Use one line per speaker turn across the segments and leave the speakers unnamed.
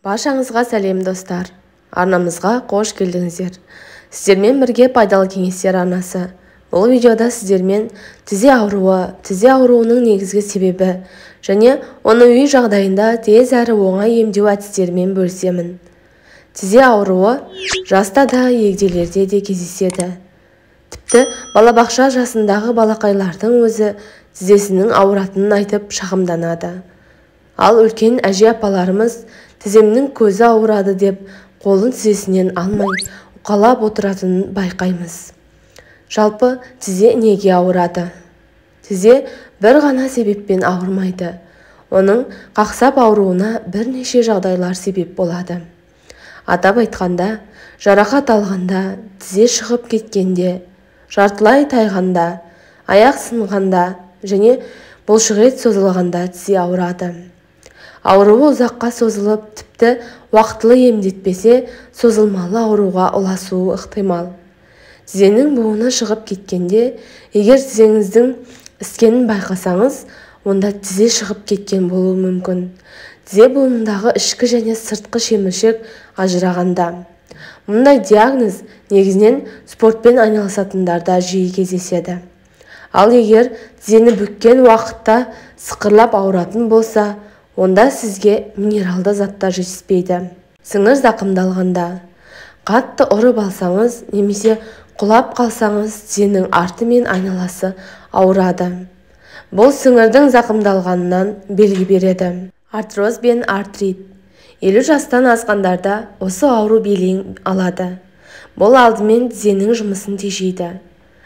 Баршаңызға сәлем, достар! Арнамызға қош келдіңіздер. Сіздермен бірге «Пайдалы кеңестер» арнасы. Бұл видеода сіздермен тізе ауруы, тізе ауруының негізгі себебі және оны үй жағдайында тез әрі оңай емдеу әдістерімен бөлісемін. Тізе ауруы жаста да, егделерде де кездеседі. Тіпті балабақша жасындағы балақайлардың өзі тізесінің ауыратынын айтып шағымданады. Ал үлкен әже-апаларымыз «тіземнің көзі ауырады» деп қолын тізесінен алмай, уқалап отыратынын байқаймыз. Жалпы, тізе неге ауырады? Тізе бір ғана себеппен ауырмайды. Оның қақсап ауруына бірнеше жағдайлар себеп болады. Атап айтқанда, жарақат алғанда, тізе шығып кеткенде, жартылай тайғанда, аяқ сынғанда және бұлшықет созылғанда тізе ауырады. Ауруы ұзаққа созылып, тіпті уақытылы емдетпесе, созылмалы ауруға ұласуы ықтимал. Тізенің буыны шығып кеткенде. Егер тізеңіздің іскенін байқасаңыз, онда тізе шығып кеткен болуы мүмкін. Тізе буынындағы ішкі және сыртқы шеміршек ажырағанда. Мұндай диагноз негізінен спортпен айналысатындарда жиі кездеседі. Ал егер тізені бүккен уақытта сықырлап ауыратын болса, онда сізге минералды заттар жетіспейді. Сіңір зақымдалғанда. Қатты ұрып алсаңыз немесе құлап қалсаңыз, тізенің арты мен айналасы ауырады. Бұл сіңірдің зақымдалғанынан белгі береді. Артроз бен артрит. 50 жастан асқандарда осы ауру белең алады. Бұл алдымен тізенің жұмысын тежейді.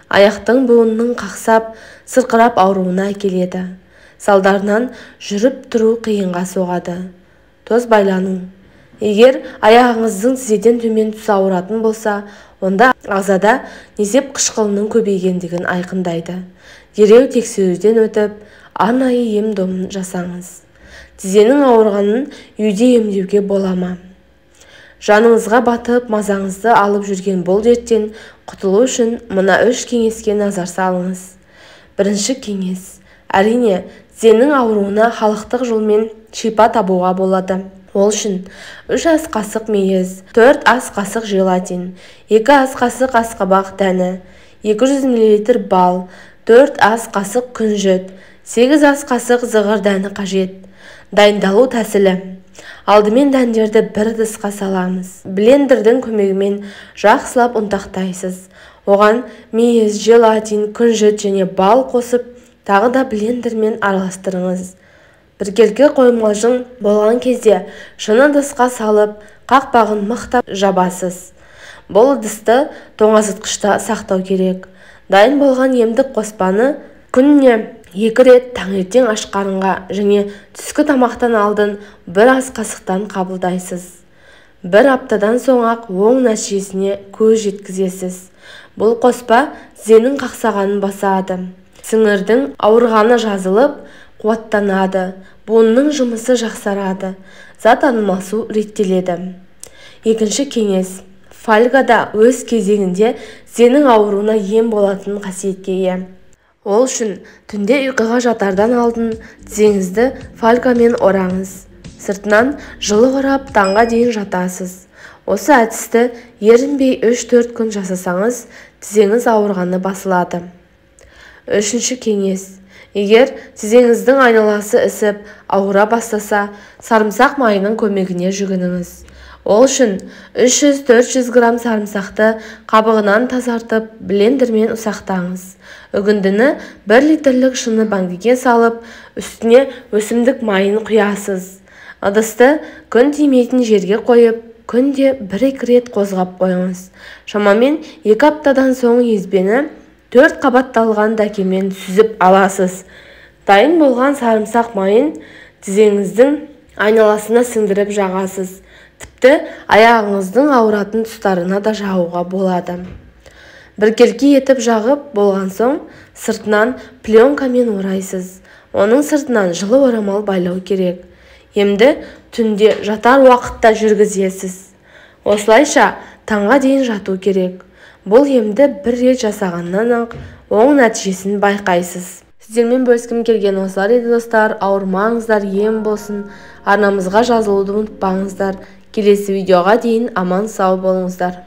Аяқтың буынының қақсап, сырқырап ауруына әкеледі. Салдарынан жүріп-тұру қиынға соғады. Тоз байлану. Егер аяғыңыздың тізеден төмен тұсы ауыратын болса, онда ағзада несеп қышқылының көбейгендігін айқындайды. Дереу тексеруден өтіп, арнайы ем-домын жасаңыз. Тізенің ауырғанын үйде емдеуге бола ма? Жаныңызға батып, мазаңызды алып жүрген бұл дерттен құтылу үшін мына үш кеңеске назар салыңыз. Бірінші кеңес. Әрине, тізенің ауруына халықтық жолмен шипа табуға болады. Ол үшін 3 ас қасық мейіз, 4 ас қасық желатин, 2 ас қасық асқабақ дәні, 200 мл бал, 4 ас қасық күнжіт, 8 ас қасық зығыр дәні қажет. Дайындалу тәсілі. Алдымен дәндерді бір ыдысқа саламыз. Блендердің көмегімен жақсылап ұнтақтайсыз. Оған мейіз, желатин, күнжіт және бал қосып, тағы да блендермен араластырыңыз. Біркелкі қоймалжың болған кезде шыны ыдысқа салып, қақпағын мықтап жабасыз. Бұл ыдысты тоңазытқышта сақтау керек. Дайын болған емдік қоспаны күніне екі рет, таңертең аш қарынға және түскі тамақтан алдын бір ас қасықтан қабылдайсыз. Бір аптадан соң-ақ оң нәтижесіне көз жеткізесіз. Бұл қоспа тізенің қақсағанын басады. Сіңірдің ауырғаны жазылып, қуаттанады, буынның жұмысы жақсарады, зат алмасу реттеледі. Екінші кеңес. Фольга да өз кезегінде тізенің ауруына ем болатын қасиетке ие. Ол үшін түнде ұйқыға жатардан алдын тізеңізді фольгамен ораңыз. Сыртынан жылы орап, таңға дейін жатасыз. Осы әдісті ерінбей 3-4 күн жасасаңыз, тізеңіз ауырғаны басылады. Үшінші кеңес. Егер тізеңіздің айналасы ісіп, ауыра бастаса, сарымсақ майының көмегіне жүгініңіз. Ол үшін 300-400 грамм сарымсақты қабығынан тазартып, блендермен ұсақтаңыз. Үгіндіні 1 литрлік шыны банкіге салып, үстіне өсімдік майын құясыз. Ыдысты күн тимейтін жерге қойып, күнде бір-екі рет қозғап қойыңыз. Шамамен 2 аптадан соң езбені төрт қабатталған дәкемен сүзіп аласыз. Дайын болған сарымсақ майын тізеңіздің айналасына сіңдіріп жағасыз. Тіпті аяғыңыздың ауыратын тұстарына да жағуға болады. Біркелкі етіп жағып болған соң, сыртынан пленкамен орайсыз. Оның сыртынан жылы орамал байлау керек. Емді түнде жатар уақытта жүргізесіз. Осылайша таңға дейін жату керек. Бұл емді бір рет жасағаннан-ақ оң нәтижесін байқайсыз. Сіздермен бөліскім келген осылар еді, достар. Ауырмаңыздар, ем болсын. Арнамызға жазылуды ұмытпаңыздар. Келесі видеоға дейін аман сау болыңыздар.